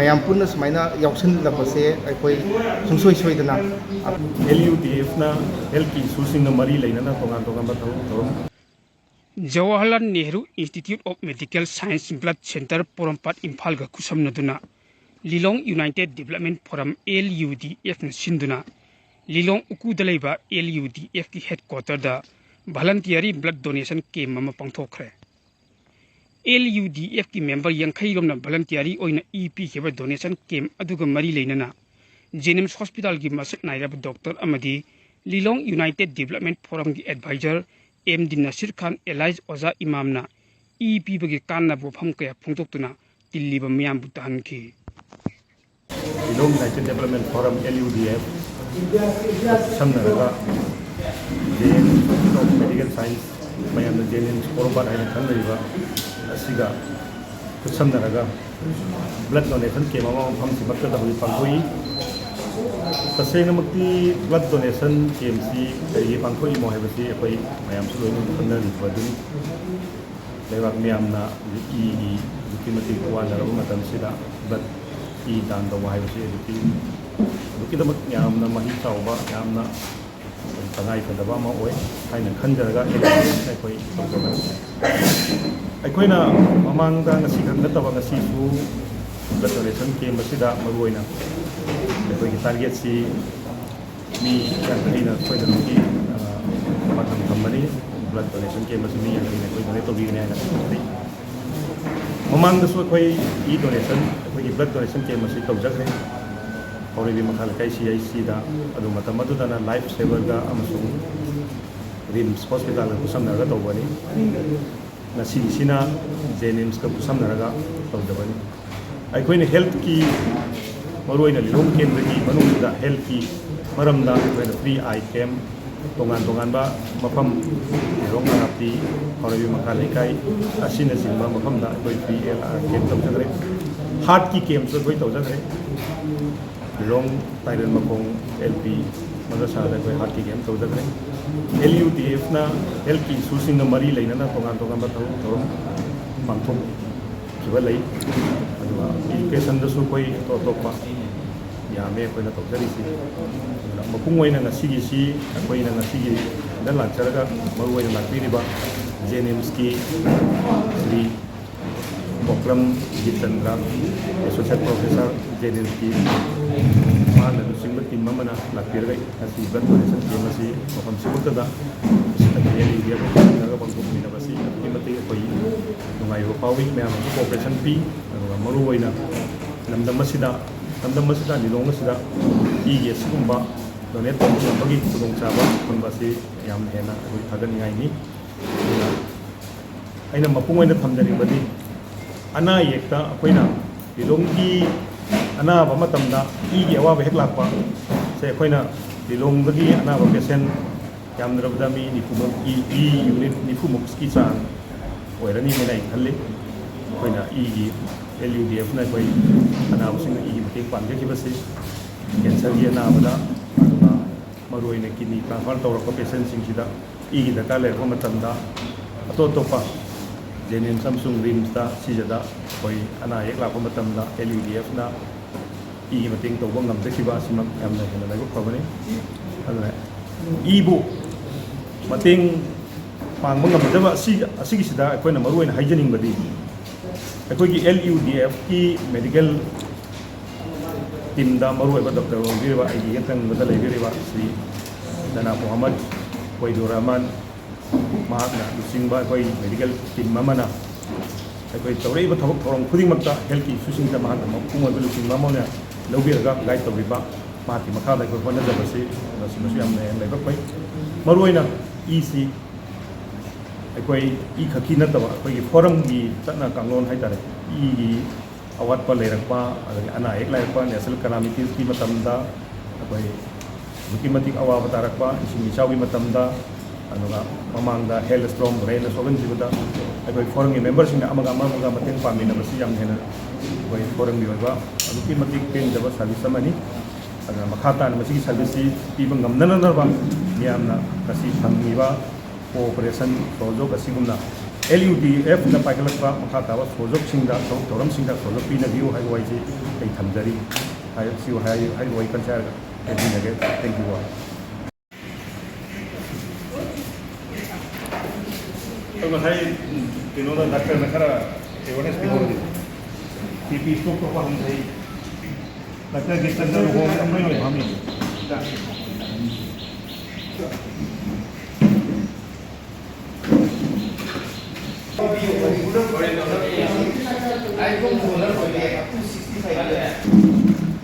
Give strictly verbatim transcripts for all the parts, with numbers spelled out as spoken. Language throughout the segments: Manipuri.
ꯃꯌꯥꯝ ꯄꯨꯟꯅ ꯁꯨꯃꯥꯏꯅ ꯌꯥꯎꯁꯤꯜꯂꯛꯄꯁꯦ ꯑꯩꯈꯣꯏ ꯁꯨꯡꯁꯣꯏ ꯁꯣꯏꯗꯅ ꯑꯦꯜ ꯌꯨ ꯗꯤ ꯑꯦꯐꯅ ꯍꯦꯜꯠꯀꯤ ꯏꯁꯨꯁꯤꯡꯒ ꯃꯔꯤ ꯂꯩꯅꯅ ꯇꯣꯉꯥꯟ ꯇꯣꯉꯥꯟꯕ ꯊꯕꯛ ꯊꯧꯔꯝ Jawaharlal Nehru Institute of Medical Science Blood Centre Porompat ꯏꯝꯐꯥꯜꯒ ꯈꯨꯠꯁꯝꯅꯗꯨꯅ Lilong united development forum, L U D ꯑꯦꯐꯅ ꯁꯤꯟꯗꯨꯅ ꯂꯤꯂꯣꯡ ꯎꯀꯨꯗ ꯂꯩꯕ ꯑꯦꯜ ꯌꯨ ꯗꯤ ꯑꯦꯐꯀꯤ ꯍꯦꯗꯀ꯭ꯋꯥꯇꯔꯗ ꯚꯂꯟꯇꯤꯌꯥꯔꯤ ꯕ꯭ꯂꯗ ꯗꯣꯅꯦꯁꯟ ꯀꯦꯝ ꯑꯃ ꯄꯥꯡꯊꯣꯛꯈ꯭ꯔꯦ꯫ ꯑꯦꯜ ꯌꯨ ꯗꯤ ꯑꯦꯐꯀꯤ ꯃꯦꯝꯕꯔ ꯌꯥꯡꯈꯩ ꯔꯣꯝꯅ ꯚꯂꯟꯇꯤꯌꯥꯔꯤ ꯑꯣꯏꯅ ꯏ ꯄꯤꯈꯤꯕ ꯗꯣꯅꯦꯁꯟ ꯀꯦꯝ ꯑꯗꯨꯒ ꯃꯔꯤ ꯂꯩꯅꯅ ꯖꯦꯅꯤꯝꯁ ꯍꯣꯁꯄꯤꯇꯥꯜꯒꯤ ꯃꯁꯛ ꯅꯥꯏꯔꯕ ꯗꯣꯛꯇꯔ ꯑꯃꯗꯤ ꯂꯤꯂꯣꯡ ꯌꯨꯅꯥꯏꯇꯦꯠ ꯗꯤꯕꯦꯂꯞꯃꯦꯟ ꯐꯣꯔꯝꯒꯤ adviser M D Nasir Khan alias Oja ꯏꯃꯥꯝꯅ ꯏ ꯄꯤꯕꯒꯤ ꯀꯥꯟꯅꯕ ꯋꯥꯐꯝ ꯀꯌꯥ ꯐꯣꯡꯗꯣꯛꯇꯨꯅ ꯇꯤꯜꯂꯤꯕ ꯃꯤꯌꯥꯝꯕꯨ ꯇꯥꯍꯟꯈꯤ꯫ Lilong united development forum, L U D F, ꯈꯨꯠꯁꯝꯅꯔꯒ J N institute of medical science, ꯃꯌꯥꯝꯅ ꯖꯦ ꯑꯦꯟ ꯏꯝꯁ ꯄꯣꯔꯣꯝꯄꯥꯠ ꯍꯥꯏꯅ ꯈꯪꯅꯔꯤꯕ ꯑꯁꯤꯒ ꯈꯨꯠꯁꯝꯅꯔꯒ ꯕ꯭ꯂꯗ ꯗꯣꯅꯦꯁꯟ ꯀꯦꯝ ꯑꯃ ꯃꯐꯝꯁꯤꯃꯛꯇꯗ ꯍꯧꯖꯤꯛ ꯄꯥꯡꯊꯣꯛꯏ꯫ ꯇꯁꯦꯡꯅꯃꯛꯇꯤ ꯕ꯭ꯂꯗ ꯗꯣꯅꯦꯁꯟ ꯀꯦꯝꯁꯤ ꯀꯔꯤꯒꯤ ꯄꯥꯡꯊꯣꯛꯏꯃꯣ ꯍꯥꯏꯕꯁꯤ ꯑꯩꯈꯣꯏ ꯃꯌꯥꯝꯁꯨ ꯂꯣꯏꯅ ꯈꯪꯅꯔꯤꯕ ꯑꯗꯨꯅꯤ꯫ ꯂꯩꯕꯥꯛ ꯃꯤꯌꯥꯝꯅ ꯍꯧꯖꯤꯛ ꯏꯒꯤ ꯑꯗꯨꯛꯀꯤ ꯃꯇꯤꯛ ꯋꯥꯅꯔꯕ ꯃꯇꯝꯁꯤꯗ ꯕ꯭ꯂꯗ ꯏ ꯗꯥꯟ ꯇꯧꯕ ꯍꯥꯏꯕꯁꯤ ꯑꯗꯨꯛꯀꯤ ꯑꯗꯨꯛꯀꯤꯗꯃꯛ ꯌꯥꯝꯅ ꯃꯍꯤꯛ ꯆꯥꯎꯕ, ꯌꯥꯝꯅ ꯇꯉꯥꯏꯐꯗꯕ ꯑꯃ ꯑꯣꯏ ꯍꯥꯏꯅ ꯈꯟꯖꯔꯒ ꯑꯩꯈꯣꯏ ꯇꯧꯖꯕꯅꯤ꯫ ꯑꯩꯈꯣꯏꯅ ꯃꯃꯥꯡꯗ ꯉꯁꯤꯈꯛ ꯅꯠꯇꯕ ꯉꯁꯤꯁꯨ ꯕ꯭ꯂꯗ ꯗꯣꯅꯦꯁꯟ ꯀꯦꯝ ꯑꯁꯤꯗ ꯃꯔꯨꯑꯣꯏꯅ ꯑꯩꯈꯣꯏꯒꯤ ꯇꯥꯔꯒꯦꯠꯁꯤ ꯃꯤ ꯌꯥꯡꯈꯩꯅ ꯁꯣꯏꯗꯅꯃꯛꯀꯤ, ꯑ, ꯄꯥꯟꯗꯝ ꯊꯝꯕꯅꯤ꯫ ꯕ꯭ꯂꯗ ꯗꯣꯅꯦꯁꯟ ꯀꯦꯝ ꯑꯁꯤ ꯃꯤ ꯌꯥꯡꯈꯩꯅ ꯑꯩꯈꯣꯏ ꯗꯣꯅꯦꯠ ꯇꯧꯕꯤꯒꯅꯤ ꯍꯥꯏꯅ ꯈꯜꯂꯤ꯫ ꯃꯃꯥꯡꯗꯁꯨ ꯑꯩꯈꯣꯏ ꯏ ꯗꯣꯅꯦꯁꯟ, ꯑꯩꯈꯣꯏꯒꯤ ꯕ꯭ꯂꯗ ꯗꯣꯅꯦꯁꯟ ꯀꯦꯝ ꯑꯁꯤ ꯇꯧꯖꯈ꯭ꯔꯦ ꯄꯥꯎꯔꯩꯕꯤ ꯃꯈꯥ ꯂꯩꯀꯥꯏ ꯁꯤ ꯑꯩꯆ ꯁꯤꯗ꯫ ꯑꯗꯨ ꯃꯇꯝ ꯑꯗꯨꯗꯅ ꯂꯥꯏꯐ ꯁꯦꯚꯔꯒ ꯑꯃꯁꯨꯡ ꯔꯤꯝꯁ ꯍꯣꯁꯄꯤꯇꯥꯜꯒ ꯈꯨꯠꯁꯝꯅꯔꯒ ꯇꯧꯕꯅꯤ꯫ ꯉꯁꯤꯒꯤꯁꯤꯅ ꯖꯦꯅꯤꯝꯁꯀ ꯈꯨꯠꯁꯝꯅꯔꯒ ꯇꯧꯖꯕꯅꯤ꯫ ꯑꯩꯈꯣꯏꯅ ꯍꯦꯜꯠꯀꯤ, ꯃꯔꯨꯑꯣꯏꯅ ꯂꯤꯂꯣꯡ ꯀꯦꯟꯗ꯭ꯔꯒꯤ ꯃꯅꯨꯡꯁꯤꯗ ꯍꯦꯜꯠꯀꯤ ꯃꯔꯝꯗ ꯑꯩꯈꯣꯏꯅ ꯐ꯭ꯔꯤ ꯑꯥꯏ ꯀꯦꯝ, ꯇꯣꯉꯥꯟ ꯇꯣꯉꯥꯟꯕ ꯃꯐꯝ, ꯂꯤꯂꯣꯡ ꯃꯅꯥꯛꯇꯤ, ꯍꯥꯎꯔꯩꯕꯤ ꯃꯈꯥ ꯂꯩꯀꯥꯏ ꯑꯁꯤꯅꯆꯤꯡꯕ ꯃꯐꯝꯗ ꯑꯩꯈꯣꯏ ꯐ꯭ꯔꯤ ꯑꯦꯜ ꯑꯥꯔ ꯀꯦꯝ ꯇꯧꯖꯈ꯭ꯔꯦ꯫ ꯍꯥꯔꯠꯀꯤ ꯀꯦꯝꯁꯨ ꯑꯩꯈꯣꯏ ꯇꯧꯖꯈ꯭ꯔꯦ꯫ ꯂꯤꯂꯣꯡ ꯇꯥꯏꯔꯦꯜ ꯃꯈꯣꯡ ꯑꯦꯜ ꯄꯤ ꯃꯗꯔꯁꯥꯗ ꯑꯩꯈꯣꯏ ꯍꯥꯔꯠꯀꯤ ꯀꯦꯝ ꯇꯧꯖꯈ꯭ꯔꯦ꯫ ꯑꯦꯜ ꯌꯨ ꯗꯤ ꯑꯦꯐꯅ ꯍꯦꯜꯠꯀꯤ ꯏꯁꯨꯁꯤꯡꯒ ꯃꯔꯤ ꯂꯩꯅꯅ ꯇꯣꯉꯥꯟ ꯇꯣꯉꯥꯟꯕ ꯊꯕꯛ ꯊꯧꯔꯝ ꯄꯥꯡꯊꯣꯛꯈꯤꯕ ꯂꯩ꯫ ꯑꯗꯨ ꯏꯖꯨꯀꯦꯁꯟꯗꯁꯨ ꯑꯩꯈꯣꯏ ꯑꯇꯣꯞ ꯑꯇꯣꯞꯄ ꯌꯥꯝꯃꯦ ꯑꯩꯈꯣꯏꯅ ꯇꯧꯖꯔꯤꯁꯤ꯫ ꯑꯗꯨꯅ ꯃꯄꯨꯡ ꯑꯣꯏꯅ ꯉꯁꯤꯒꯤꯁꯤ ꯑꯩꯈꯣꯏꯅ ꯉꯁꯤꯒꯤ ꯗ ꯂꯥꯛꯆꯔꯒ ꯃꯔꯨ ꯑꯣꯏꯅ ꯂꯥꯛꯄꯤꯔꯤꯕ ꯖꯦꯅꯤꯝꯁꯀꯤ ꯁ꯭ꯔꯤ ꯀꯣꯀ꯭ꯔꯝ ꯖꯤꯠꯆꯟꯗ꯭ꯔ, ꯑꯦꯁꯣꯁꯤꯌꯦꯠ ꯄ꯭ꯔꯣꯐꯦꯁꯔ, ꯖꯦꯅꯤꯝꯁꯀꯤ, ꯃꯍꯥꯛꯅ ꯂꯨꯆꯤꯡꯕ ꯇꯤꯝ ꯑꯃꯅ ꯂꯥꯛꯄꯤꯔꯒ ꯉꯁꯤ ꯕ꯭ꯂꯗ ꯗꯣꯅꯦꯁꯟ ꯀꯦꯝ ꯑꯁꯤ ꯃꯐꯝꯁꯤꯃꯛꯇꯗ ꯁꯤꯟꯅꯕꯤꯔꯒ ꯄꯥꯡꯊꯣꯛꯃꯤꯟꯅꯕꯁꯤ ꯑꯗꯨꯛꯀꯤ ꯃꯇꯤꯛ ꯑꯩꯈꯣꯏ ꯅꯨꯡꯉꯥꯏꯕ ꯐꯥꯎꯏ꯫ ꯃꯌꯥꯝ ꯑꯃꯁꯨ ꯀꯣꯑꯣꯄꯔꯦꯁꯟ ꯄꯤ꯫ ꯑꯗꯨꯒ ꯃꯔꯨ ꯑꯣꯏꯅ ꯂꯝꯗꯝ ꯑꯁꯤꯗ, ꯂꯝꯗꯝ ꯑꯁꯤꯗ, ꯂꯤꯂꯣꯡ ꯑꯁꯤꯗ ꯏꯒꯤ ꯑꯁꯤꯒꯨꯝꯕ ꯗꯣꯅꯦꯠ ꯇꯧꯕ ꯉꯝꯕꯒꯤ ꯈꯨꯗꯣꯡꯆꯥꯕ ꯐꯪꯕ ꯑꯁꯤ ꯌꯥꯝꯅ ꯍꯦꯟꯅ ꯑꯩꯈꯣꯏ ꯊꯥꯒꯠꯅꯤꯡꯉꯥꯏꯅꯤ꯫ ꯑꯗꯨꯅ ꯑꯩꯅ ꯃꯄꯨꯡ ꯑꯣꯏꯅ ꯊꯝꯖꯅꯤꯡꯕꯗꯤ, ꯑꯅꯥ ꯑꯌꯦꯛꯇ ꯑꯩꯈꯣꯏꯅ ꯂꯤꯂꯣꯡꯒꯤ ꯑꯅꯥꯕ ꯃꯇꯝꯗ ꯏꯒꯤ ꯑꯋꯥꯕ ꯍꯦꯛ ꯂꯥꯛꯄ ꯁꯦ, ꯑꯩꯈꯣꯏꯅ ꯂꯤꯂꯣꯡꯗꯒꯤ ꯑꯅꯥꯕ ꯄꯦꯁꯦꯟ ꯌꯥꯝꯗ꯭ꯔꯕꯗ ꯃꯤ ꯅꯤꯐꯨꯃꯨꯛꯀꯤ, ꯏ ꯌꯨꯅꯤꯠ ꯅꯤꯐꯨꯃꯨꯛꯀꯤ ꯆꯥꯡ ꯑꯣꯏꯔꯅꯤ ꯍꯥꯏꯅ ꯑꯩ ꯈꯜꯂꯤ꯫ ꯑꯩꯈꯣꯏꯅ ꯏꯒꯤ ꯑꯦꯜ ꯌꯨ ꯗꯤ ꯑꯦꯐꯅ ꯑꯩꯈꯣꯏ ꯑꯅꯥꯕꯁꯤꯡꯗ ꯏꯒꯤ ꯃꯇꯦꯡ ꯄꯥꯡꯖꯈꯤꯕꯁꯤ, ꯀꯦꯟꯁꯔꯒꯤ ꯑꯅꯥꯕꯗ, ꯑꯗꯨꯒ ꯃꯔꯨꯑꯣꯏꯅ ꯀꯤꯗꯅꯤ ꯇ꯭ꯔꯥꯟꯁꯐꯔ ꯇꯧꯔꯛꯄ ꯄꯦꯁꯦꯟꯁꯤꯡꯁꯤꯗ ꯏꯒꯤ ꯗꯔꯀꯥꯔ ꯂꯩꯔꯛꯄ ꯃꯇꯝꯗ, ꯑꯇꯣꯞ ꯑꯇꯣꯞꯄ ꯖꯦꯅꯤꯝꯁ ꯑꯃꯁꯨꯡ ꯔꯤꯝꯁꯇ, ꯁꯤꯁꯤꯗ ꯑꯩꯈꯣꯏ ꯑꯅꯥ ꯑꯌꯦꯛ ꯂꯥꯛꯄ ꯃꯇꯝꯗ ꯑꯦꯜ ꯌꯨ ꯗꯤ ꯑꯦꯐꯅ ꯏꯒꯤ ꯃꯇꯦꯡ ꯇꯧꯕ ꯉꯝꯖꯈꯤꯕ ꯑꯁꯤꯃꯛ ꯌꯥꯝꯅ ꯍꯦꯟꯅ ꯂꯥꯏꯕꯛ ꯐꯕꯅꯤ꯫ ꯑꯗꯨꯅ ꯏꯕꯨ ꯃꯇꯦꯡ ꯄꯥꯡꯕ ꯉꯝꯖꯕ ꯑꯁꯤ, ꯑꯁꯤꯒꯤꯁꯤꯗ ꯑꯩꯈꯣꯏꯅ ꯃꯔꯨꯑꯣꯏꯅ ꯍꯥꯏꯖꯅꯤꯡꯕꯗꯤ, ꯑꯩꯈꯣꯏꯒꯤ ꯑꯦꯜ ꯌꯨ ꯗꯤ ꯑꯦꯐꯀꯤ ꯃꯦꯗꯤꯀꯦꯜ ꯇꯤꯝꯗ ꯃꯔꯨꯑꯣꯏꯕ ꯗꯣꯛꯇꯔ ꯑꯣꯏꯕꯤꯔꯤꯕ, ꯑꯩꯒꯤ ꯍꯦꯛ ꯊꯪꯕꯗ ꯂꯩꯕꯤꯔꯤꯕ ꯁ꯭ꯔꯤ ꯖꯅꯥꯕ ꯃꯣꯍꯝꯃꯗ ꯋꯩꯗꯨꯔ ꯔꯍꯃꯥꯟ, ꯃꯍꯥꯛꯅ ꯂꯨꯆꯤꯡꯕ ꯑꯩꯈꯣꯏ ꯃꯦꯗꯤꯀꯦꯜ ꯇꯤꯝ ꯑꯃꯅ ꯑꯩꯈꯣꯏ ꯇꯧꯔꯛꯏꯕ ꯊꯕꯛ ꯊꯧꯔꯝ ꯈꯨꯗꯤꯡꯃꯛꯇ ꯍꯦꯜꯊꯀꯤ ꯏꯁꯨꯁꯤꯡꯗ ꯃꯍꯥꯛꯅ ꯃꯄꯨꯡ ꯑꯣꯏꯕ ꯂꯨꯆꯤꯡꯕ ꯑꯃ ꯑꯣꯏꯅ ꯂꯧꯕꯤꯔꯒ ꯒꯥꯏꯗ ꯇꯧꯕꯤꯕ, ꯃꯍꯥꯛꯀꯤ ꯃꯈꯥꯗ ꯑꯩꯈꯣꯏ ꯍꯣꯠꯅꯖꯕꯁꯤ, ꯃꯁꯤꯃꯁꯨ ꯌꯥꯝꯅ ꯂꯥꯏꯕꯛ ꯐꯩ꯫ ꯃꯔꯨꯑꯣꯏꯅ ꯏꯁꯤ ꯑꯩꯈꯣꯏ ꯏ ꯈꯛꯀꯤ ꯅꯠꯇꯕ ꯑꯩꯈꯣꯏꯒꯤ ꯐꯣꯔꯝꯒꯤ ꯆꯠꯅ ꯀꯥꯡꯂꯣꯟ ꯍꯥꯏꯇꯥꯔꯦ, ꯏꯒꯤ ꯑꯋꯥꯠꯄ ꯂꯩꯔꯛꯄ, ꯑꯗꯒꯤ ꯑꯅꯥ ꯑꯌꯦꯛ ꯂꯩꯔꯛꯄ, ꯅꯦꯆꯔꯦꯜ ꯀꯦꯂꯥꯃꯤꯇꯤꯁꯀꯤ ꯃꯇꯝꯗ ꯑꯩꯈꯣꯏ ꯑꯗꯨꯛꯀꯤ ꯃꯇꯤꯛ ꯑꯋꯥꯕ ꯇꯥꯔꯛꯄ, ꯏꯁꯤꯡ ꯏꯆꯥꯎꯒꯤ ꯃꯇꯝꯗ, ꯑꯗꯨꯒ ꯃꯃꯥꯡꯗ ꯍꯦꯜ ꯁ꯭ꯇꯣꯔꯝ ꯔꯦꯟꯅ ꯁꯣꯛꯍꯟꯈꯤꯕꯗ ꯑꯩꯈꯣꯏ ꯐꯣꯔꯝꯒꯤ ꯃꯦꯝꯕꯔꯁꯤꯡꯅ ꯑꯃꯒ ꯑꯃꯒ ꯃꯇꯦꯡ ꯄꯥꯡꯃꯤꯟꯅꯕꯁꯤ ꯌꯥꯝ ꯍꯦꯟꯅ ꯑꯩꯈꯣꯏ ꯐꯣꯔꯝꯒꯤ ꯑꯣꯏꯕ ꯑꯗꯨꯛꯀꯤ ꯃꯇꯤꯛ ꯄꯦꯟꯖꯕ ꯁꯥꯔꯚꯤꯁ ꯑꯃꯅꯤ꯫ ꯑꯗꯨꯅ ꯃꯈꯥ ꯇꯥꯅ ꯃꯁꯤꯒꯤ ꯁꯥꯔꯚꯤꯁꯁꯤ ꯄꯤꯕ ꯉꯝꯅꯅꯕ ꯃꯤꯌꯥꯝꯅ ꯉꯁꯤ ꯐꯪꯂꯤꯕ ꯀꯣꯑꯣꯄꯔꯦꯁꯟ ꯁꯍꯌꯣꯒ ꯑꯁꯤꯒꯨꯝꯅ ꯑꯦꯜ ꯌꯨ ꯗꯤ ꯑꯦꯐꯅ ꯄꯥꯏꯈꯠꯂꯛꯄ ꯃꯈꯥ ꯇꯥꯕ ꯁꯣꯖꯣꯛꯁꯤꯡꯗ, ꯊꯧ-, ꯊꯧꯔꯝꯁꯤꯡꯗ ꯁꯣꯖꯣꯛ ꯄꯤꯅꯕꯤꯌꯨ ꯍꯥꯏꯕ ꯋꯥꯍꯩꯁꯤ ꯑꯩ ꯊꯝꯖꯔꯤ꯫ ꯍꯥꯏ-, ꯁꯤ ꯍꯥꯏ-, ꯍꯥꯏꯔꯤꯕ ꯋꯥꯍꯩ ꯈꯔꯁꯤ ꯍꯥꯏꯔꯒ ꯂꯣꯏꯁꯤꯟꯖꯒꯦ꯫ Thank you all꯫ ꯑꯗꯣ ꯉꯁꯥꯏ ꯀꯩꯅꯣꯗ ꯗꯥꯛꯇꯔꯅ ꯈꯔ ꯑꯦꯋꯦꯔꯅꯦꯁ ꯄꯤꯍꯧꯔꯤ꯫ ꯕꯤ ꯄꯤ ꯏꯁꯇꯣꯛ ꯇꯧꯕ ꯍꯟꯊꯩ꯫ ꯗꯥꯛꯇꯔꯒꯤ ꯆꯟꯗ꯭ꯔ ꯂꯨꯍꯣꯡ ꯑꯃ ꯂꯣꯏ ꯐꯝꯃꯤ꯫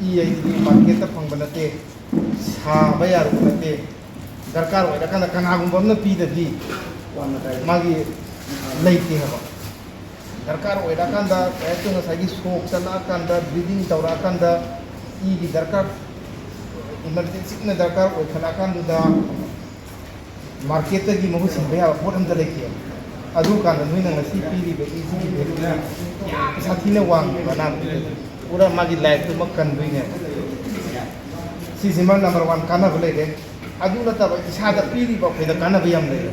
ꯏ ꯑꯩꯗꯤ ꯃꯥꯔꯀꯦꯠꯇ ꯐꯪꯕ ꯅꯠꯇꯦ, ꯁꯥꯕ ꯌꯥꯔꯨꯕ ꯅꯠꯇꯦ꯫ ꯗꯔꯀꯥꯔ ꯑꯣꯏꯔꯀꯥꯟꯗ ꯀꯅꯥꯒꯨꯝꯕ ꯑꯃꯅ ꯄꯤꯗꯗꯤ ꯃꯥꯒꯤ ꯂꯩꯇꯦ ꯍꯥꯏꯕ꯫ ꯗꯔꯀꯥꯔ ꯑꯣꯏꯔꯀꯥꯟꯗ ꯀꯩ ꯍꯥꯏꯇꯥꯔꯦ, ꯉꯁꯥꯏꯒꯤ ꯁꯣꯛ ꯆꯠꯂꯛꯑꯀꯥꯟꯗ, ꯕ꯭ꯂꯤꯗꯤꯡ ꯇꯧꯔꯛꯑꯀꯥꯟꯗ, ꯏꯒꯤ ꯗꯔꯀꯥꯔ, ꯏꯃꯔꯖꯦꯟꯁꯤ ꯑꯣꯏꯅ ꯗꯔꯀꯥꯔ ꯑꯣꯏꯈꯠꯂꯛꯑꯀꯥꯟꯗꯨꯗ ꯃꯥꯔꯀꯦꯠꯇꯒꯤ ꯃꯍꯨꯠ ꯁꯤꯟꯕ ꯌꯥꯕ ꯄꯣꯠ ꯑꯝꯇ ꯂꯩꯇꯦ꯫ ꯑꯗꯨ ꯀꯥꯟꯗ ꯅꯣꯏꯅ ꯉꯁꯤ ꯄꯤꯔꯤꯕ ꯏꯁꯤꯒꯤ ꯚꯦꯂꯨꯁꯤ ꯁꯥꯊꯤꯅ ꯋꯥꯡꯉꯦꯕ ꯑꯅꯥꯕꯗꯨꯗꯗꯤ꯫ ꯄꯨꯔꯥ ꯃꯥꯒꯤ ꯂꯥꯏꯐꯇꯨꯃꯛ ꯀꯟꯗꯣꯏꯅꯦꯕ꯫ ꯁꯤꯁꯤꯃ ꯅꯝꯕꯔ ꯋꯥꯟ ꯀꯥꯟꯅꯕ ꯂꯩꯔꯦ꯫ ꯑꯗꯨ ꯅꯠꯇꯕ ꯏꯁꯥꯗ ꯄꯤꯔꯤꯕ ꯑꯩꯈꯣꯏꯗ ꯀꯥꯟꯅꯕ ꯌꯥꯝ ꯂꯩꯔꯦ꯫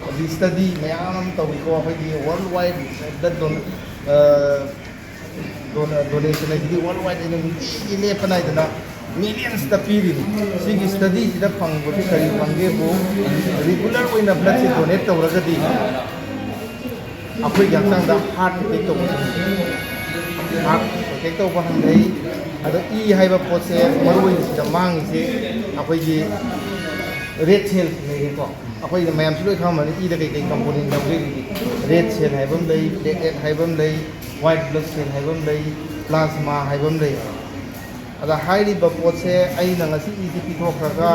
ꯍꯧꯖꯤꯛ ꯁ꯭ꯇꯗꯤ ꯃꯌꯥꯝ ꯑꯃ ꯇꯧꯏꯀꯣ, ꯑꯩꯈꯣꯏꯒꯤ ꯋꯥꯔꯜ ꯋꯥꯏꯗ ꯗꯣꯅꯦꯁꯟ ꯍꯥꯏꯁꯤꯗꯤ ꯋꯥꯔꯜ ꯋꯥꯏꯗ ꯑꯩꯅ ꯅꯨꯡꯇꯤꯒꯤ ꯂꯦꯞꯄ ꯅꯥꯏꯗꯅ ꯃꯤꯂꯤꯌꯟꯁꯇ ꯄꯤꯔꯤꯅꯤ꯫ ꯁꯤꯒꯤ ꯁ꯭ꯇꯗꯤꯁꯤꯗ ꯐꯪꯕꯗꯨ ꯀꯔꯤ ꯐꯪꯒꯦꯕꯨ, ꯔꯤꯒꯨꯂꯔ ꯑꯣꯏꯅ ꯕ꯭ꯂꯗꯁꯦ ꯗꯣꯅꯦꯠ ꯇꯧꯔꯒꯗꯤ ꯑꯩꯈꯣꯏꯒꯤ ꯍꯛꯆꯥꯡꯗ ꯍꯥꯔꯠ ꯑꯦꯇꯦꯛ ꯇꯧꯕ ꯍꯟꯊꯩ꯫ ꯍꯥꯔꯠ ꯑꯦꯇꯦꯛ ꯇꯧꯕ ꯍꯟꯊꯩ꯫ ꯑꯗꯣ ꯏ ꯍꯥꯏꯕ ꯄꯣꯠꯁꯦ ꯃꯔꯨ ꯑꯣꯏꯅ ꯁꯤꯗ ꯃꯥꯡꯉꯤꯁꯦ ꯑꯩꯈꯣꯏꯒꯤ ꯔꯦꯗ ꯁꯦꯜ ꯂꯩꯔꯦꯀꯣ꯫ ꯑꯩꯈꯣꯏꯅ ꯃꯌꯥꯝꯁꯨ ꯂꯣꯏ ꯈꯪꯉꯝꯃꯅꯤ, ꯏꯗ ꯀꯩꯀꯩ ꯀꯝꯄꯣꯅꯦꯟ ꯌꯥꯎꯒꯦ꯫ ꯔꯦꯗ ꯁꯦꯜ ꯍꯥꯏꯕ ꯑꯃ ꯂꯩ, ꯄ꯭ꯂꯦꯠꯂꯦꯠ ꯍꯥꯏꯕ ꯑꯃ ꯂꯩ, ꯋꯥꯏꯠ ꯕ꯭ꯂꯗ ꯁꯦꯜ ꯍꯥꯏꯕ ꯑꯃ ꯂꯩ, ꯄ꯭ꯂꯥꯁꯃꯥ ꯍꯥꯏꯕ ꯑꯃ ꯂꯩ꯫ ꯑꯗ ꯍꯥꯏꯔꯤꯕ ꯄꯣꯠꯁꯦ ꯑꯩꯅ ꯉꯁꯤ ꯏꯁꯤ ꯄꯤꯊꯣꯛꯈ꯭ꯔꯒ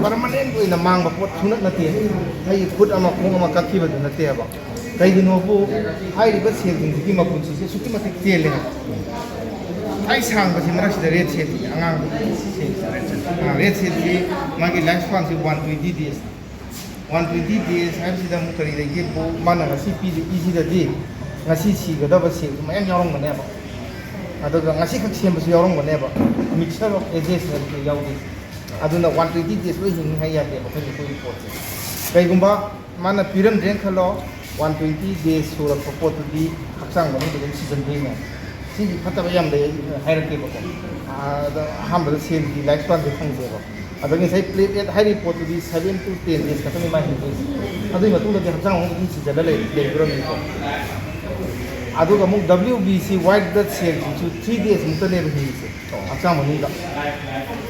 ꯄꯔꯃꯅꯦꯟ ꯑꯣꯏꯅ ꯃꯥꯡꯕ ꯄꯣꯠ ꯁꯨꯡꯅꯠ ꯅꯠꯇꯦ꯫ ꯑꯩꯒꯤ ꯈꯨꯠ ꯑꯃ ꯈꯣꯡ ꯑꯃ ꯀꯛꯈꯤꯕꯗꯨ ꯅꯠꯇꯦꯕ꯫ ꯀꯩꯒꯤꯅꯣꯕꯨ ꯍꯥꯏꯔꯤꯕ ꯁꯦꯜꯁꯤꯡꯁꯤꯒꯤ ꯃꯄꯨꯟꯁꯤꯁꯦ ꯑꯁꯨꯛꯀꯤ ꯃꯇꯤꯛ ꯇꯦꯜꯂꯦ ꯍꯥꯏꯕ꯫ ꯈ꯭ꯋꯥꯏ ꯁꯥꯡꯕꯁꯤ ꯃꯔꯛꯁꯤꯗ ꯔꯦꯗ ꯁꯦꯜꯁꯤꯅꯦ, ꯑꯉꯥꯡꯕ ꯁꯦꯜꯁꯦ꯫ ꯑꯥ, ꯔꯦꯗ ꯁꯦꯜꯁꯤ ꯃꯥꯒꯤ ꯂꯥꯏꯐ ꯁ꯭ꯄꯥꯟꯁꯤ one twenty days. One twenty days ꯍꯥꯏꯕꯁꯤꯗ ꯑꯃꯨꯛ ꯀꯔꯤ ꯂꯩꯒꯦꯕꯨ, ꯃꯥꯅ ꯉꯁꯤ ꯄꯤꯔꯤꯕ ꯏꯁꯤꯗꯗꯤ ꯉꯁꯤ ꯁꯤꯒꯗꯕ ꯁꯦꯜꯁꯨ ꯃꯌꯥꯝ ꯌꯥꯎꯔꯝꯒꯅꯦꯕ꯫ ꯑꯗꯨꯒ ꯉꯁꯤꯈꯛ ꯁꯦꯝꯕꯁꯨ ꯌꯥꯎꯔꯝꯒꯅꯦꯕ꯫ Mixture of ages ꯍꯥꯏꯕꯁꯨ ꯌꯥꯎꯗꯦ꯫ ꯑꯗꯨꯅ ꯋꯥꯟ ꯇ꯭ꯋꯦꯟꯇꯤ ꯗꯦꯖ ꯂꯣꯏ ꯍꯤꯡꯅꯤ ꯍꯥꯏ ꯌꯥꯗꯦꯕ ꯑꯩꯈꯣꯏꯅ ꯑꯩꯈꯣꯏꯒꯤ ꯄꯣꯠꯁꯦ꯫ ꯀꯩꯒꯨꯝꯕ ꯃꯥꯅ ꯄꯤꯔꯝꯗ꯭ꯔꯦꯅ ꯈꯜꯂꯣ, One twenty days ꯁꯨꯔꯛꯄ ꯄꯣꯠꯇꯨꯗꯤ ꯍꯛꯆꯥꯡ ꯃꯅꯨꯡꯗ ꯑꯗꯨꯝ ꯁꯤꯖꯤꯟꯗꯣꯏꯅꯦ꯫ ꯁꯤꯒꯤ ꯐꯠꯇꯕ ꯌꯥꯝ ꯂꯩ ꯍꯥꯏꯔꯛꯀꯦꯕꯀꯣ꯫ ꯑꯗ ꯑꯍꯥꯟꯕꯗ ꯁꯦꯜꯒꯤ life span ꯁꯦ ꯈꯪꯁꯦꯕ꯫ ꯑꯗꯒꯤ ꯉꯁꯥꯏ platelet ꯍꯥꯏꯔꯤꯕ ꯄꯣꯠꯇꯨꯗꯤ seven to ten days ꯈꯛꯇꯅꯤ ꯃꯥ ꯍꯤꯡꯗꯣꯏꯁꯦ꯫ ꯑꯗꯨꯒꯤ ꯃꯇꯨꯡꯗꯗꯤ ꯍꯛꯆꯥꯡ ꯃꯅꯨꯡꯗ ꯑꯗꯨꯝ ꯁꯤꯖꯜꯂ ꯂꯩ-, ꯂꯩꯗꯣꯔꯝꯅꯤꯀꯣ꯫ ꯑꯗꯨꯒ ꯑꯃꯨꯛ W B C, white blood cell ꯁꯤꯁꯨ three days ꯃꯨꯛꯇꯅꯦꯕ ꯍꯤꯡꯉꯤꯁꯦ ꯍꯛꯆꯥꯡ ꯃꯅꯨꯡꯗ꯫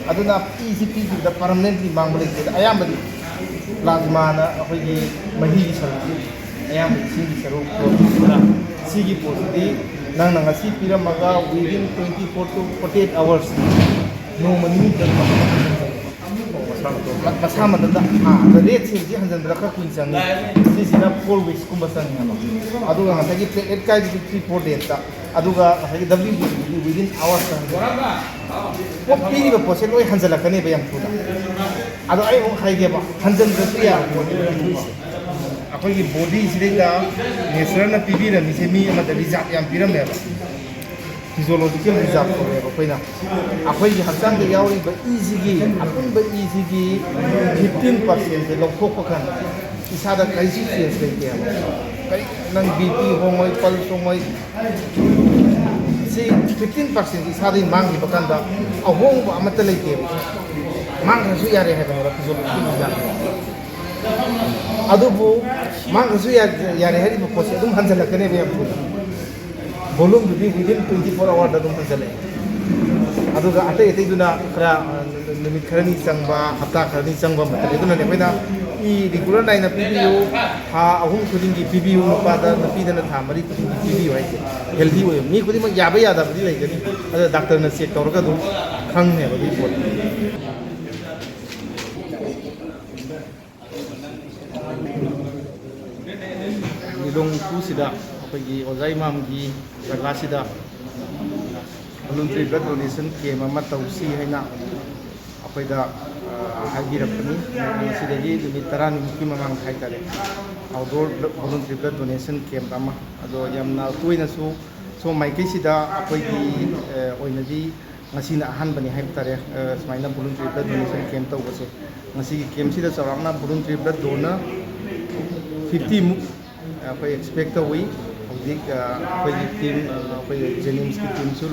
ꯑꯗꯨꯅ ꯏꯁꯤ ꯄꯤꯈꯤꯕꯗ permanently ꯃꯥꯡꯕ ꯂꯩꯇꯦꯗ꯫ ꯑꯌꯥꯝꯕꯗꯤ plasma ꯅ ꯑꯩꯈꯣꯏꯒꯤ ꯃꯍꯤꯒꯤ ꯁꯔꯨꯛꯁꯤ ꯑꯌꯥꯝꯕ ꯏꯁꯤꯡꯒꯤ ꯁꯔꯨꯛ ꯄꯨꯔꯛꯄꯅꯤꯅ ꯁꯤꯒꯤ ꯄꯣꯠꯁꯤꯗꯤ ꯅꯪꯅ ꯉꯁꯤ ꯄꯤꯔꯝꯃꯒ within twenty four to forty eight hours, ꯅꯣꯡꯃ ꯅꯤꯅꯤꯗ ꯃꯁꯥ ꯃꯇꯣꯝꯇ꯫ ꯃꯁꯥ ꯃꯊꯟꯇ, ꯑꯥ, ꯑꯗ red cell ꯁꯤ ꯍꯟꯖꯤꯟꯕꯗ ꯈꯔ ꯀꯨꯏꯅ ꯆꯪꯉꯤ꯫ ꯁꯤꯁꯤꯅ four weeks ꯀꯨꯝꯕ ꯆꯪꯉꯤ ꯍꯥꯏꯕ꯫ ꯑꯗꯨꯒ ꯉꯁꯥꯏꯒꯤ platelet ꯀꯥꯏꯗꯨꯗꯤ three four days ꯇ, ꯑꯗꯨꯒ ꯉꯁꯥꯏꯒꯤ W B C ꯗꯨꯗꯤ within hours ꯇ ꯍꯟꯖꯤꯜꯂꯛꯀꯅꯤ꯫ ꯄꯣꯠ ꯄꯤꯔꯤꯕ ꯄꯣꯠꯁꯦ ꯂꯣꯏ ꯍꯟꯖꯤꯜꯂꯛꯀꯅꯦꯕ ꯌꯥꯝ ꯊꯨꯅ꯫ ꯑꯗꯣ ꯑꯩ ꯑꯃꯨꯛ ꯍꯥꯏꯒꯦꯕ, ꯍꯟꯖꯤꯟꯗ꯭ꯔꯁꯨ ꯌꯥꯕ ꯄꯣꯠꯅꯦꯕ ꯄꯤꯔꯤꯁꯦ꯫ ꯑꯩꯈꯣꯏꯒꯤ body ꯁꯤꯗꯩꯗ nature ꯅ ꯄꯤꯕꯤꯔꯝꯃꯤꯁꯦ ꯃꯤ ꯑꯃꯗ reserve ꯌꯥꯝ ꯄꯤꯔꯝꯃꯦꯕ꯫ Physiological reserve ꯀꯧꯋꯦꯕ ꯑꯩꯈꯣꯏꯅ꯫ ꯑꯩꯈꯣꯏꯒꯤ ꯍꯛꯆꯥꯡꯗ ꯌꯥꯎꯔꯤꯕ ꯏꯁꯤꯒꯤ, ꯑꯄꯨꯟꯕ ꯏꯁꯤꯒꯤ fifteen percent ꯁꯦ ꯂꯧꯊꯣꯛꯄ ꯀꯥꯟꯗ ꯏꯁꯥꯗ ꯀꯔꯤꯁꯨ change ꯂꯩꯇꯦ ꯍꯥꯏꯕ꯫ ꯀꯔꯤ, ꯅꯪ B P ꯍꯣꯡꯉꯣꯏ, pulse ꯍꯣꯡꯉꯣꯏ, ꯁꯤ fifteen percent ꯏꯁꯥꯗꯒꯤ ꯃꯥꯡꯈꯤꯕ ꯀꯥꯟꯗ ꯑꯍꯣꯡꯕ ꯑꯃꯠꯇ ꯂꯩꯇꯦꯕ꯫ ꯃꯥꯡꯈ꯭ꯔꯁꯨ ꯌꯥꯔꯦ ꯍꯥꯏꯕꯅꯦꯕ physiological reserve꯫ ꯑꯗꯨꯕꯨ ꯃꯥꯡꯈ꯭ꯔꯁꯨ ꯌꯥ-, ꯌꯥꯔꯦ ꯍꯥꯏꯔꯤꯕ ꯄꯣꯠꯁꯦ ꯑꯗꯨꯝ ꯍꯟꯖꯜꯂꯛꯀꯅꯦꯕ ꯌꯥꯝ ꯊꯨꯅ꯫ Volume ꯗꯨꯗꯤ within twenty four hour ꯗ ꯑꯗꯨꯝ ꯍꯟꯖꯜꯂꯛꯑꯦ꯫ ꯑꯗꯨꯒ ꯑꯇꯩ ꯑꯇꯩꯗꯨꯅ ꯈꯔ, ꯑ, ꯅꯨꯃꯤꯠ ꯈꯔꯅꯤ ꯆꯪꯕ, ꯍꯞꯇꯥ ꯈꯔꯅꯤ ꯆꯪꯕ ꯃꯇꯝ꯫ ꯑꯗꯨꯅꯅꯦ ꯑꯩꯈꯣꯏꯅ ꯏ regular ꯅꯥꯏꯅ ꯄꯤꯕꯤꯌꯨ, ꯊꯥ ꯑꯍꯨꯝ ꯈꯨꯗꯤꯡꯒꯤ ꯄꯤꯕꯤꯌꯨ, ꯅꯨꯄꯥꯗ, ꯅꯨꯄꯤꯗꯅ ꯊꯥ ꯃꯔꯤ ꯈꯨꯗꯤꯡꯒꯤ ꯄꯤꯕꯤꯌꯨ ꯍꯥꯏꯁꯦ꯫ Healthy ꯑꯣꯏꯕ ꯃꯤ ꯈꯨꯗꯤꯡꯃꯛ ꯌꯥꯕ ꯌꯥꯗꯕꯗꯤ ꯂꯩꯒꯅꯤ, ꯑꯗꯨ doctor ꯅ check ꯇꯧꯔꯒ ꯑꯗꯨꯝ ꯈꯪꯅꯦꯕ ꯑꯗꯨꯒꯤ ꯄꯣꯠꯇꯣ꯫ ꯂꯤꯂꯣꯡ ꯈꯨꯁꯤꯗ ꯑꯩꯈꯣꯏꯒꯤ ꯑꯣꯖꯥ ꯏꯃꯥꯝꯒꯤ ꯖꯒꯥꯁꯤꯗ voluntary blood donation camp ꯑꯃ ꯇꯧꯁꯤ ꯍꯥꯏꯅ ꯑꯩꯈꯣꯏꯗ, ꯑ, ꯍꯥꯏꯕꯤꯔꯛꯄꯅꯤ꯫ ꯃꯁꯤꯗꯒꯤ ꯅꯨꯃꯤꯠ ꯇꯔꯥꯅꯤꯃꯨꯛꯀꯤ ꯃꯃꯥꯡꯗ ꯍꯥꯏꯇꯥꯔꯦ, outdoor voluntary blood donation camp ꯑꯃ꯫ ꯑꯗꯣ ꯌꯥꯝꯅ ꯇꯣꯏꯅꯁꯨ ꯁꯣꯝ ꯃꯥꯏꯀꯩꯁꯤꯗ ꯑꯩꯈꯣꯏꯒꯤ, ꯑ, ꯑꯣꯏꯅꯗꯤ ꯉꯁꯤꯅ ꯑꯍꯥꯟꯕꯅꯤ ꯍꯥꯏꯕ ꯇꯥꯔꯦ, ꯑ, ꯁꯨꯃꯥꯏꯅ voluntary blood donation camp ꯇꯧꯕꯁꯦ꯫ ꯉꯁꯤꯒꯤ camp ꯁꯤꯗ ꯆꯥꯎꯔꯥꯛꯅ voluntary blood donor fifty ꯃꯨꯛ ꯑꯩꯈꯣꯏ ꯑꯦꯛꯁꯄꯦꯛ ꯇꯧꯏ꯫ ꯍꯧꯖꯤꯛ ꯑꯩꯈꯣꯏꯒꯤ ꯇꯤꯝ, ꯑꯩꯈꯣꯏ ꯖꯦꯅꯤꯝꯁꯀꯤ ꯇꯤꯝꯁꯨ,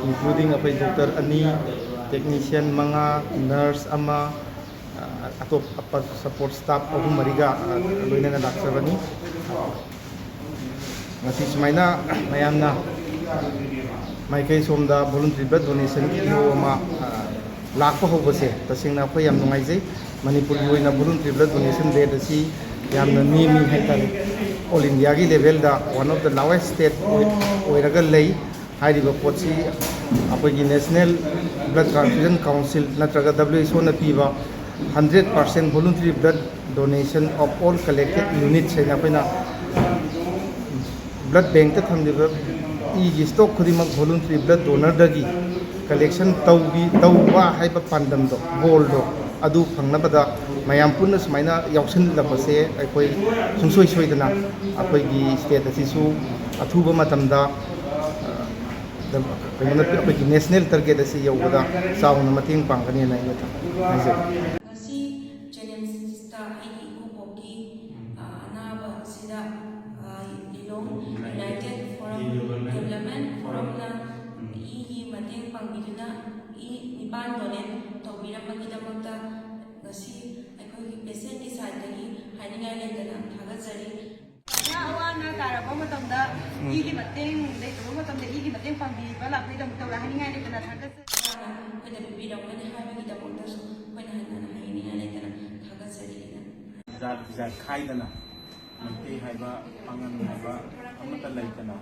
ꯏꯟꯀ꯭ꯂꯨꯗꯤꯡ ꯑꯩꯈꯣꯏ ꯗꯣꯛꯇꯔ ꯑꯅꯤ, ꯇꯦꯛꯅꯤꯁꯤꯌꯟ ꯃꯉꯥ, ꯅꯔꯁ ꯑꯃ, ꯑꯇꯣꯞ ꯑꯄ ꯁꯄꯣꯔꯠ ꯁ꯭ꯇꯥꯐ ꯑꯍꯨꯝ ꯃꯔꯤꯒ ꯂꯣꯏꯅꯅ ꯂꯥꯛꯆꯕꯅꯤ꯫ ꯉꯁꯤ ꯁꯨꯃꯥꯏꯅ ꯃꯌꯥꯝꯅ ꯃꯥꯏꯀꯩ ꯁꯣꯝꯗ voluntary blood donationꯒꯤ ꯏꯍꯧ ꯑꯃ ꯂꯥꯛꯄ ꯍꯧꯕꯁꯦ ꯇꯁꯦꯡꯅ ꯑꯩꯈꯣꯏ ꯌꯥꯝ ꯅꯨꯡꯉꯥꯏꯖꯩ꯫ ꯃꯅꯤꯄꯨꯔꯒꯤ ꯑꯣꯏꯅ voluntary blood donation rate ꯑꯁꯤ ꯌꯥꯝꯅ ꯅꯦꯝꯃꯤ ꯍꯥꯏꯇꯥꯔꯦ꯫ ꯑꯣꯜ ꯏꯟꯗꯤꯌꯥꯒꯤ ꯂꯦꯚꯦꯜꯗ one of the lowest state ꯑꯣꯏꯔꯒ ꯂꯩ꯫ ꯍꯥꯏꯔꯤꯕ ꯄꯣꯠꯁꯤ ꯑꯩꯈꯣꯏꯒꯤ National Blood Transfusion Council ꯅꯠꯇ꯭ꯔꯒ W H O ꯅ ꯄꯤꯕ hundred percent voluntary blood donation of all collected units ꯍꯥꯏꯅ ꯑꯩꯈꯣꯏꯅ blood bankꯇ ꯊꯝꯂꯤꯕ ꯏꯒꯤ stock ꯈꯨꯗꯤꯡꯃꯛ voluntary blood donorꯗꯒꯤ collection ꯇꯧꯕ ꯍꯥꯏꯕ ꯄꯥꯟꯗꯝꯗꯣ, goalꯗꯣ, ꯑꯗꯨ ꯐꯪꯅꯕꯗ ꯃꯌꯥꯝ ꯄꯨꯟꯅ ꯁꯨꯃꯥꯏꯅ ꯌꯥꯎꯁꯤꯜꯂꯛꯄꯁꯦ ꯑꯩꯈꯣꯏ ꯁꯨꯡꯁꯣꯏ ꯁꯣꯏꯗꯅ ꯑꯩꯈꯣꯏꯒꯤ state ꯑꯁꯤꯁꯨ ꯑꯊꯨꯕ ꯃꯇꯝꯗ ꯀꯩꯅꯣꯅ ꯑꯩꯈꯣꯏꯒꯤ national target ꯑꯁꯤ ꯌꯧꯕꯗ ꯆꯥꯎꯅ ꯃꯇꯦꯡ ꯄꯥꯡꯒꯅꯦꯅ ꯑꯩꯅ ꯍꯥꯏꯖꯩ꯫ ꯉꯁꯤ ꯖꯦꯅꯤꯝꯁꯇ ꯑꯩꯒꯤ ꯏꯀꯨꯕꯣꯛꯀꯤ ꯑꯅꯥꯕ ꯑꯁꯤꯗ ꯂꯤꯂꯣꯡ United Forum Development Forumꯅ ꯏꯒꯤ ꯃꯇꯦꯡ ꯄꯥꯡꯕꯤꯗꯨꯅ ꯏ ꯅꯤꯄꯥꯟ donate ꯇꯧꯕꯤꯔꯝꯕꯒꯤꯗꯃꯛꯇ ꯉꯁꯤ ꯑꯩꯈꯣꯏꯒꯤ patientꯀꯤ sideꯇꯒꯤ ꯍꯥꯏꯅꯤꯡꯉꯥꯏ ꯂꯩꯇꯅ ꯊꯥꯒꯠꯆꯔꯤ꯫ ꯁꯨꯃꯥꯏꯅ ꯑꯋꯥ ꯑꯅꯥ ꯇꯥꯔꯛꯄ ꯃꯇꯝꯗ ꯏꯒꯤ ꯃꯇꯦꯡ ꯂꯩꯇꯕ ꯃꯇꯝꯗ ꯏꯒꯤ ꯃꯇꯦꯡ ꯄꯥꯡꯕꯤꯕ ꯂꯥꯛꯄꯒꯤꯗꯃꯛꯇ ꯍꯥꯏꯅꯤꯡꯉꯥꯏ ꯂꯩꯇꯅ ꯊꯥꯒꯠꯆꯔꯤ꯫ ꯑꯩꯈꯣꯏꯗ ꯄꯤꯕꯤꯔꯝꯒꯅꯤ ꯍꯥꯏꯕꯒꯤꯗꯃꯛꯇꯁꯨ ꯑꯩꯈꯣꯏꯅ ꯍꯟꯅ ꯍꯟꯅ ꯍꯥꯏꯅꯤꯡꯉꯥꯏ ꯂꯩꯇꯅ ꯊꯥꯒꯠꯆꯔꯤ꯫ ꯖꯥꯠ ꯕꯤꯖꯥꯠ ꯈꯥꯏꯗꯅ ꯃꯩꯇꯩ ꯍꯥꯏꯕ ꯄꯥꯉꯟ ꯍꯥꯏꯕ ꯑꯃꯠꯇ ꯂꯩꯇꯅ